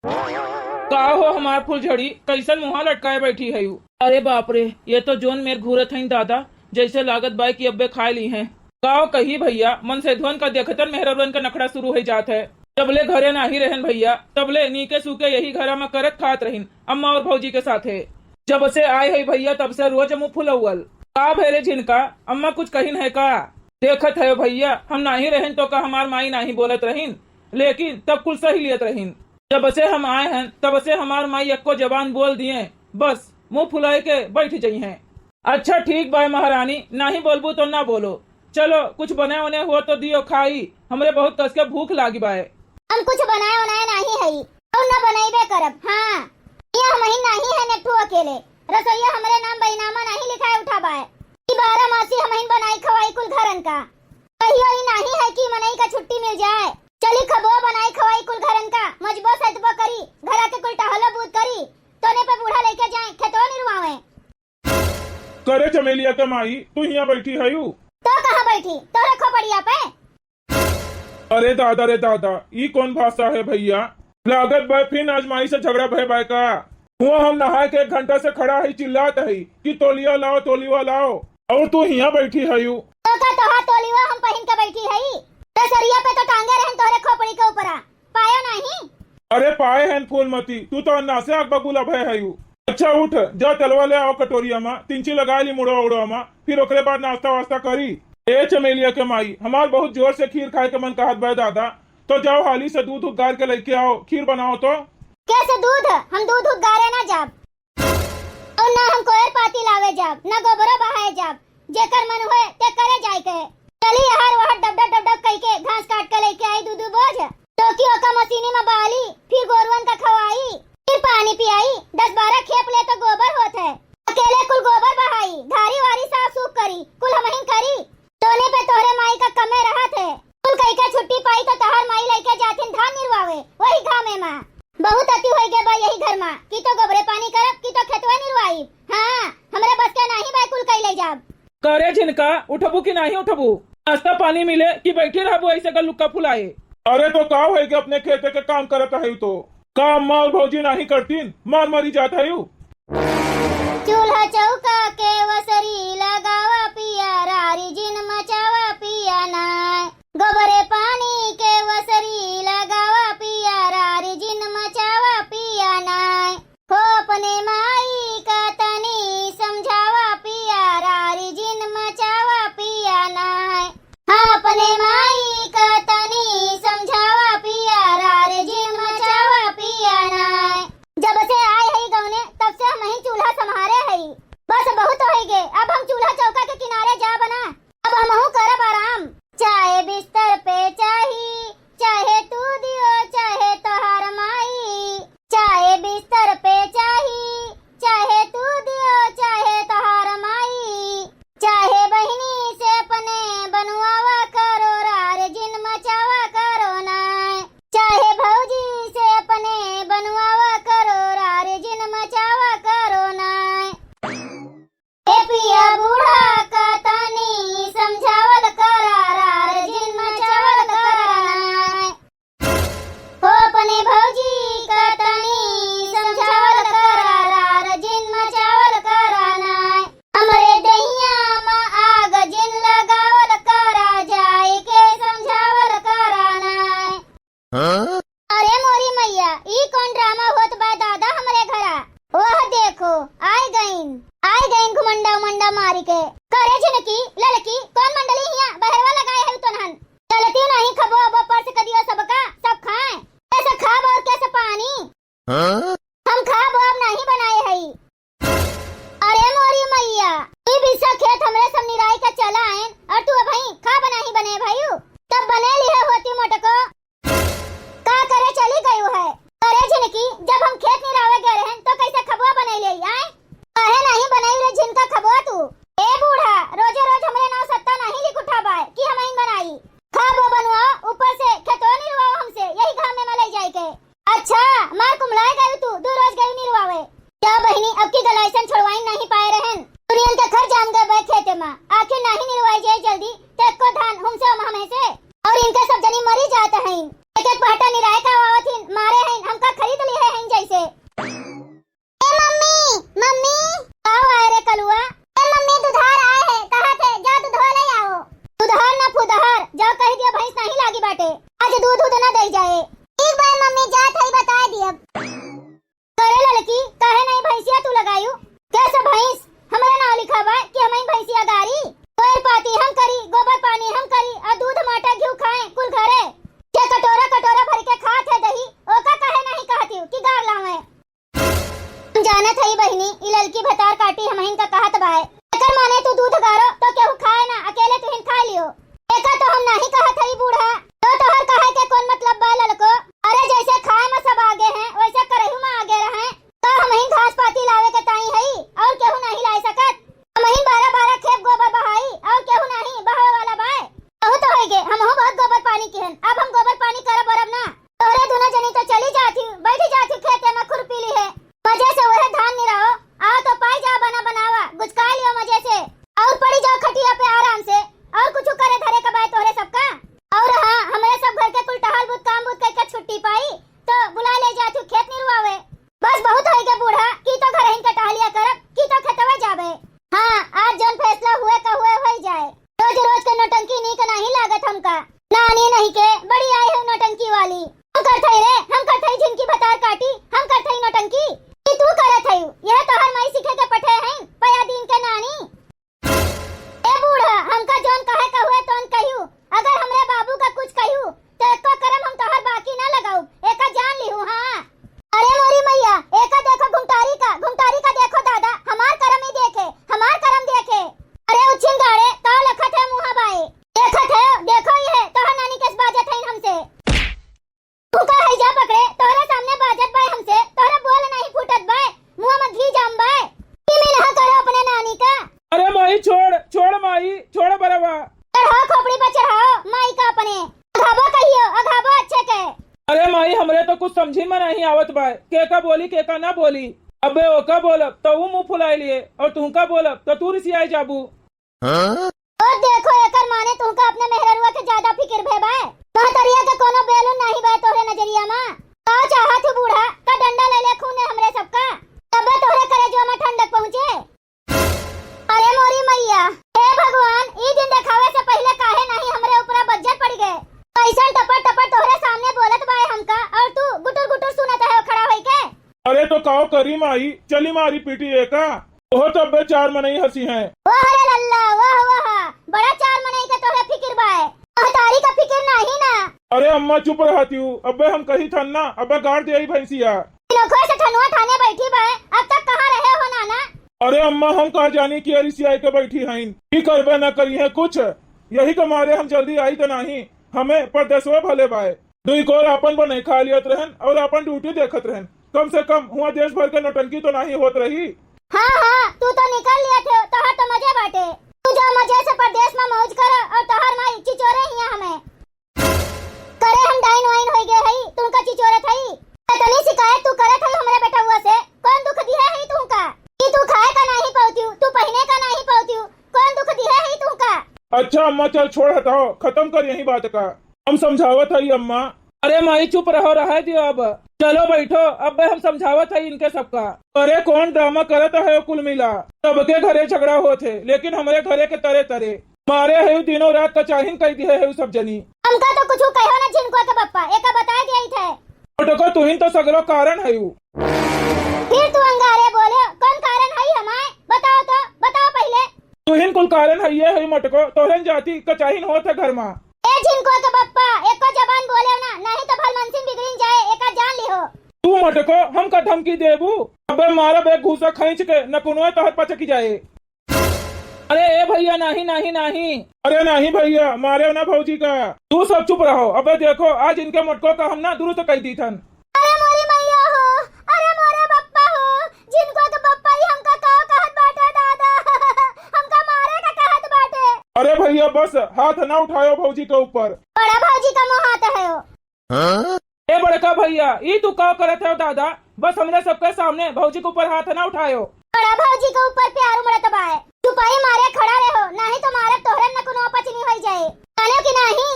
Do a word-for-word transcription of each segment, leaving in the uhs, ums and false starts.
का हो हमार फुलझड़ी, कइसन मुँहा लटकाए बैठी हयू? अरे बाप रे, ये तो जोन मेर घूरत हईन दादा, जइसे लागत बाय कि अब्बे खाए ली हैं। का कही भइया, मन सेधवन का देखतन मेहररुअन का नखड़ा सुरू होइ जात है। जबले घरे नाहीं रहेन भइया, तबले नीके सूके यही घरा मा करत खात रहिन, अम्मा और भौजी के साथे। जब से आए हई भइया, तब से रोज मुँह फुलौवल। का भय रे झिनका, अम्मा कुछ कहिन है का? देखत है भइया, हम नाहीं रहेन तो का हमार माई नाहीं बोलत रहिन, लेकिन तब कुल सहि लियत रहिन। जब से हम आए हन, तब से हमार माई एक्को जबान बोल दिए, बस मुँह फुलाए के बैठ जइहैं। अच्छा ठीक बाय महारानी, नाहीं बोलबू तो ना बोलो। चलो कुछ बने वने हुआ तो दियो खाई, हमरे बहुत कस के भूख लागी बाय। हम कुछ बनाए वनाए नाहीं हई, और ना बनइबे करब। हाँ, ये हमहिन नाहीं है नेठू अकेले, रसोइया हमरे नाम बैनामा नाहीं लिखाए उठा बाय। ई बारह मासी हमहिन बनाई खवाई कुल घरन का। कहियो ई नाहीं है कि मनई का छुट्टी मिल जाए। चली खबो बनाई खवाई कुल घरन का, मजबो सैतबो करी, घरा के कुल टहलो बूत करी, तोने पे बूढ़ा लइके जाए, खेतवा निरवावे। करे चमेलिया के माई, तू हियाँ बैठी हयू? तो कहाँ बैठी? तोहरे खोपड़िया पे। अरे दादा रे दादा, ई कौन भाषा है भइया? लागत बाय फिन आज माई से झगड़ा भय बाय का? हुआ हम नहाए के एक घंटा से खड़ा हई, चिल्लात हई कि तोलिया लाओ, तोलिया लाओ, और तू हियाँ बैठी हयू। तो का तोहार तोलिया हम पहिन के बैठी हई? दसरिया पे तो टांगे रहन तोहरे खोपड़ी के ऊपरा, पायो नाहीं? अरे पाए हन फूलमती, तू तो अन्ना से आग बबूला भय हयू। अच्छा उठ, जा तेलवा ले आओ कटोरिया मा, तिनची लगाए ली मुड़वा उड़वा मा, फिर ओकरे बाद नाश्ता वास्ता करी। ए चमेलिया के माई, हमार बहुत जोर से खीर खाए के मन कहत बा दादा, तो जाओ हाली से दूध उगार के लइके आओ, खीर बनाओ तो। कैसे दूध? हम दूध उगारे ना जाब, और ना हम कोयर पाती लावे जाब, ना गोबरो बहाए जाब, जेकर मन होए ते करे जाए के। चली हर वहर डबडब डबडब कइके घास काट के लइके आई दू दू बोझ, तो कि ओका मशीनी मा बाली, फिर गोरुअन का खवाई, फिर पानी पियाई, दस बारह खेप ले तो गोबर होत है। अकेले कुल गोबर बहाई, धारी वारी साफ सूफ करी, कुल हमहिन करी। तोने पे तोहरे माई का कमे रहत है। कुल कइके छुट्टी पाई तो तोहार माई लइके जाथिन धान निरवावे, वही घामे मा। बहुत अति होइ गए बा यही घर मा, कि तो गोबरे पानी करब, कि तो खेतवा निरवाई। हाँ, हमरे बस के नाहीं बा कुल कइले जाब। करे झिनका, उठबू कि नाहीं उठबू? नाश्ता पानी मिले कि बैठी रहबू ऐसे गलुक्का फुलाए? अरे तो का होइगे, अपने खेते के काम करत है तो। का अम्मा और भौजी नाहीं करतीन? मार मरी जात है यू। चूल्हा चौका के वसरी लगावा पिया, रारी जिन मचावा पिया नाय। गोबरे पानी के वसरी लगावा पिया, रारी जिन मचावा पिया नाय। हो अपने माई का तनी समझावा पिया, रारी जिन मचावा पिया नाय। हाँ, अपने माई का तनी समझावा पिया, रारी जिन मचावा पिया नाय। जब से आए हई गौने, तब से हमहीं चूल्हा सम्हारे हई। बस बहुत होइगे, अब हम चूल्हा चौका के किनारे जाब ना, अब हमहूँ करब आराम। चाहे बिस्तर पे चाही, चाहे तू दियो, चाहे तोहार माई। चाहे बिस्तर पे चाही, चाहे तू दियो, चाहे तोहार माई। चाहे बहिनी से अपने बनवावा करो रार, जिन मचावा करो नाय। चाहे भौजी से अपने बनवावा करो रार, जिन मचावा करो नाय। ए पिया बूढ़ा का तनी समझावल करा रार, जिन मचावल करा नाय। हो अपने भौजी का तनी समझावल करा रार, जिन मचावल करा नाय। हमरे दहिया मा आग जिन लगावल करा, जाए के समझावल करा नाय। हाँ? अरे मोरी मैया, ई कौन ड्रामा होत बा दादा हमरे घरा? वह देखो, आए गईन, आए गईन घुमंडा उमंडा मारी के। करे झिनकी, ललकी, कौन मंडली हिया बहरवा लगाए है तोनहन? गलती नहीं खबो अब पर्स क दियो सबका, सब खाए। कैसे खाब और कैसे पानी? हाँ? हम खाब अब नहीं बनाए हई। अरे मोरी मैया, ई बीसा खेत हमरे सब निराई का चला आएन और तू अबहीं खा बनाही बने भयू? तब बने लिहे होती मोटको। का करे चली गयू है? करे झिनकी, जब हम खेत निरावे गए रहन तो कैसे खबुआ बनई ले आए? काहे नहीं बनई रे झिनका खबुआ तू? ए बूढ़ा, रोजे रोज हमरे नाव सत्ता नहीं लिख उठा बाय कि हम इन बनाई। खा बो बनवाओ, ऊपर से खेतवा निरवाओ हमसे, यही घामे में लई जाए के। अच्छा, मार कुम्हलाए गयू तू, दू रोज गयू निरवावे। जा बहिनी, अब की गलाइसन छोड़वाइन नहीं पाए रहन। दुनियन के घर जाम गए बे खेते मा, आखिर नहीं निरवाई जाए जल्दी, ते एको धान हमसे ओमा हमें से। और इनके सब जनी मरी जात हईन। एक एक पहटा निराए का आवत हिन, मारे हईन, हमका खरीद ली कि काहे नहीं भैंसिया तू लगायू? कैसे भैंस? हमरे नाव लिखा बा कि हमही भैंसिया गारी? कोयर पाती हम करी, गोबर पानी हम करी, और दूध माटा घिउ खाए कुल घरे। के कटोरा कटोरा भर के खात है दही, ओका काहे नहीं कहती कि गार लावे? हम जानत हई बहिनी, ई ललकी भतार काटी हमहिन का कहत बाय। एकर माने तू दूध गारो तो केहू खाए ना, अकेले तुहिन खा लियो। एका तो हम नाही कहत हई बूढ़ा, तो तोहर कहे के कौन मतलब बा ललको? अरे जैसे खाए में सब आगे हैं, वैसे करहू में आगे रहे। तो हमहिन घास पाती लावे के ताई हई, और केहू नाही लाए सकत। हमहिन बारह बारह खेप गोबर बहाई, और केहू नाही बहावे वाला बाय। बहुत होई गे, हमहू बहुत गोबर पानी किहन, अब हम गोबर पानी करब बरब ना। तोहरे दुनो जनी तो चली जात ही, बैठी जात ही खेते में खुरपी लिहे। मजे से वह धान निराओ, आओ तो पाई जा बना बनावा, गुचकाई लियो मजे से। और पड़ी जाओ खटिया पे आराम से, और कुछ करे धरे का बाय तोहरे सबका। और हाँ, हमरे सब घर के कुल टहल बूत काम बूत करके छुट्टी पाई, तो बुला ले जात ही खेत निरवावे। बस बहुत होई गे बूढ़ा, की तो घरहिन के टहलिया करब, की तो खेतवा जाबे। हाँ, आज जौन फैसला हुए का हुए होई जाए। रोज रोज के नौटंकी नीक नाही लागत हमका। नानी नहीं के बड़ी आई है नौटंकी वाली। हम करत हई रे, हम करत हई झिनकी भतार काटी, हम करत हई नौटंकी। ई तू करत हई, यह तोहर माई सीखे के पठे हैं, पया दीन के नानी। ए बूढ़ा, हमका जौन कहे का हुए तौन कहियो, अगर हमरे बाबू का कुछ कहियो, तो एको करम हम तोहर बाकी ना लगाउब, एका जान लिहू, हाँ। अरे मोरी मैया, एका देखो घुमटारी का, घुमटारी का देखो दादा, हमार करम ही देखे, हमार करम देखे। अरे उछिन गाड़े, का लखत है मुँहा बाए? देखत है, देखो ये है, तोहर नानी केस बाजत है हमसे। तू का है जा पकड़े, तोहरे सामने बाजत बाए हमसे, तोहरे बोल नहीं फूटत बाए, मुँह में घी जाम बाए। कि मिलहा करो अपने नानी का। अरे माई छोड़, छोड़ माई, छोड़ बरवा। चढ़ाओ खोपड़ी पर चढ़ाओ माई का अपने। अघाबो कहियो, अघाबो अच्छे के। अरे माई, हमरे तो कुछ समझी में नहीं आवत बाय, के का बोली, के का ना बोली। अबे ओका बोलब तो ऊ मुंह फुलाए लिए, और तुहका बोलब तो तू रिसियाए जाबू। हाँ? ओ देखो, एकर माने तुहका अपने मेहररुआ के ज्यादा फिकिर भे बाय। महतरिया के कोनो बेलुन नहीं बाय तोहरे नजरिया में। का चाहत हूँ बूढ़ा, का डंडा ले ले खूने हमरे सबका? तबे तोहरे करेजवा में ठंडक पहुँचे। अरे मोरी मैया, हे भगवान, ई दिन देखावे से पहिले काहे नहीं हमरे ऊपरा बज्जर पड़ गए? कैसन टपर टपर तोहरे सामने बोलत बाए हमका, और तू गुटुर गुटुर सुनत है खड़ा होई के? अरे तो काओ करी माई, चली मारी पीटी एका। ओहो तो अब्बे चार मनई हंसी हैं। वाह रे लल्ला, वाह वाह, बड़ा चार मनई के तोहरे फिकिर बाए, महतारी का फिकिर नहीं ना। अरे अम्मा चुप रहती हूँ, अब्बे हम कही थन ना, अब्बे गाड़ दे आई भैंसिया। नोखवे से ठनुआ ठाने बैठी बाए, अब तक कहाँ रहे हो नाना? अरे अम्मा, हम कहाँ जानी कि अरिसियाए के बैठी हईन, की करबे न करी है कुछ। यही के मारे हम जल्दी आई तो नहीं, हमें परदेसवे भले बाए। दुई कोर आपन बने खा लियत रहन और आपन ड्यूटी देखत रहन। कम से कम हुआ देश भर के नौटंकी तो नहीं होत रही। हाँ, हाँ, तू तो निकल लियत हो, तोहर तो मजे बाटे। तू जा मजे से परदेस में मौज कर और तोहर माई चिचोरे हिया हमें। करे हम डाइन वाइन होई गए हई, तुमका चिचोरत हई। इतनी शिकायत तू करत हई हमरे बेटउआ से, कौन दुख दिहे हई तुमका? कि तू खाए का नाही पौतियू, तू पहिने का नाही पौतियू, कौन दुख दिहे हई तुमका? अच्छा अम्मा, चल छोड़, हटाओ, खतम कर यही बात का। हम समझावत हई अम्मा। अरे माई चुप रहो, रहे दियो अब। चलो बैठो, अब हम समझावत हई इनके सबका। अरे कौन ड्रामा करत है कुल मिला, सबके घरे झगड़ा होत है, लेकिन हमरे घरे के तरे तरे। मारे है दिनों रात कचाहिन कई दिहे है सब जनी। हमका तो कुछ कहो ना झिनकुआ के पप्पा, एका बताए दिया ही थे। मोटको तुहिन तो सगरो कारण है। फिर तू अंगारे बोले, कौन कारण है हमारे? बताओ तो, बताओ पहले। तुहिन कुल कारण है ये है मोटको, तोहरन जाति कचाहिन होत है घर मा। ए झिनकुआ के पप्पा, एको जबान बोले ना, नहीं तो भलमनसिन बिगड़िन जाए, एका जान लिहो। तू मोटको हमका धमकी देबू? अबे मारब एक घूसा खींच के, नकुनवा तोहर पचकी जाए। अरे ए भैया, नाही, नाही, नाही। अरे नाही भैया, मारे ना भौजी का। तू सब चुप रहो। अबे देखो, आज इनके मोटको का हम ना दुरुस्त कई दी थन। अरे मोरी मैया हो, अरे मोरे बप्पा हो, झिनकुआ के बप्पा ही हमका का कहत बाटे दादा, हमका मारे का कहत बाटे। अरे भैया बस, हाथ ना उठायो भौजी के ऊपर। बड़ा भौजी का मुँह हाथ है हो। हाँ? ए बड़का भैया, ई तू का करत है दादा? बस हमरे सबके सामने भौजी के ऊपर हाथ ना उठायो। बड़ा भौजी के ऊपर प्यार उमड़त बाए। चुपाई मारे खड़ा रहो, नाही तो मारब तोहरे नकुनवा पचनी होई जाए। जानो कि नाही?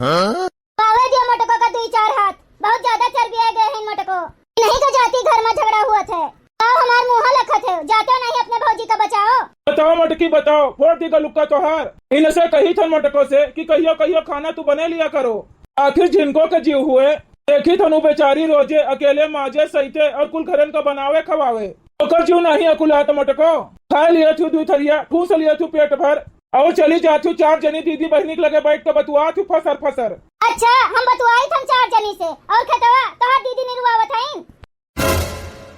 हाँ? पावे दियो मोटको का दुई चार हाथ, बहुत ज्यादा चर्बिया गए हैं मोटको। नहीं तो जाति घर मा झगड़ा हुआ थे। आओ हमार मुँह लखत है, जाते नहीं अपने भौजी का बचाओ। बताओ मटकी बताओ, फोड़ दी गलुक्का तोहार। इनसे कही थन मटको से कि कहियो कहियो खाना तू बने लिया करो। आखिर झिनको के जीव हुए, देखित हन उ बेचारी रोजे अकेले माजे सहिते और कुल घरन का बनावे खवावे। ओकर जिउ नाहीं अकुलात मोटको। खाए लियत हू दुइ थरिया, ठूस लियत हू पेट भर, और चली जात हू चार जनी दीदी बहिनी के लगे बैठ के बतुआत हू फसर फसर। अच्छा, हम बतुआइत हन चार जनी से, और खेतवा तोहार दीदी निरुआवत हईन।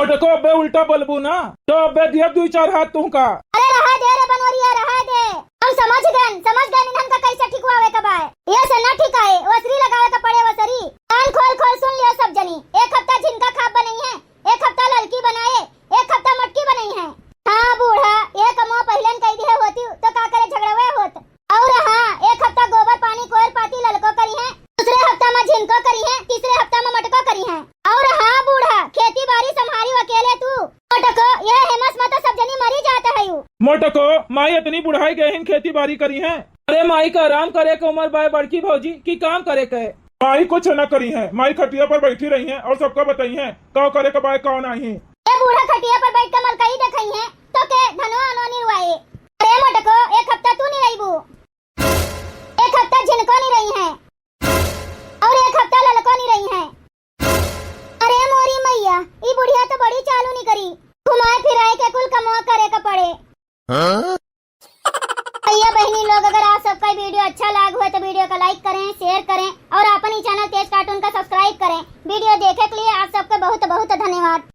मोटको, अबे उल्टा बोलबू ना, तो अबे दियब दुइ चार हाथ तुहका। अरे रहा दे रे बनवरिया, रहा दे। हम समझ गन, समझ गन इन्हन का कैसे ठिकवावे का बाय। ये से ना ठिकाए, वसरी लगावे का पड़े वसरी। कान खोल खोल सुन लियो सब जनी, एक हफ्ता झिनका खाब बनइहैं, एक हफ्ता ललकी बनाए, एक हफ्ता मोटकी बनइहैं। हाँ बूढ़ा, ये कमवा पहिलन कई दिहे होती तो का करे झगड़वे होत। और हाँ, एक हफ्ता गोबर पानी कोयर पाती ललको करिहैं, दूसरे हफ्ता मा झिनको करिहैं, तीसरे हफ्ता मा मोटको करिहैं। और हाँ बूढ़ा, खेती बारी संभारी अकेले तू। मोटको, ये हेमस मा तो सब जनी मरी जात हयू। मोटको, माई इतनी बुढ़ाई गए हिन खेती बारी करिहैं। अरे माई का आराम करे के उमर बाय बड़की भौजी की काम करे के। माई कुछ न करिहैं, माई खटिया पर बैठी रहिहैं और सबका बतइहैं का करे के बाय का नाहीं। ए बूढ़ा खटिया पर बैठ के मलकई देखइहैं, तो के धनवा अनवा निरुआए। अरे मोटको, एक हफ्ता तू निरइबू, एक हफ्ता झिनको निरइहैं, और एक हफ्ता ललको निरइहैं। अरे मोरी मैया, ई बुढ़िया तो बड़ी चालू निकरी, घुमाए फिराए के कुल कमवा करे के पड़े। हाँ? भैया बहिनी लोग, अगर आप सबका वीडियो अच्छा लाग हुए तो वीडियो का लाइक करें, शेयर करें और अपन ही चैनल तेज कार्टून का सब्सक्राइब करें। वीडियो देखे के लिए आप सबके बहुत बहुत धन्यवाद।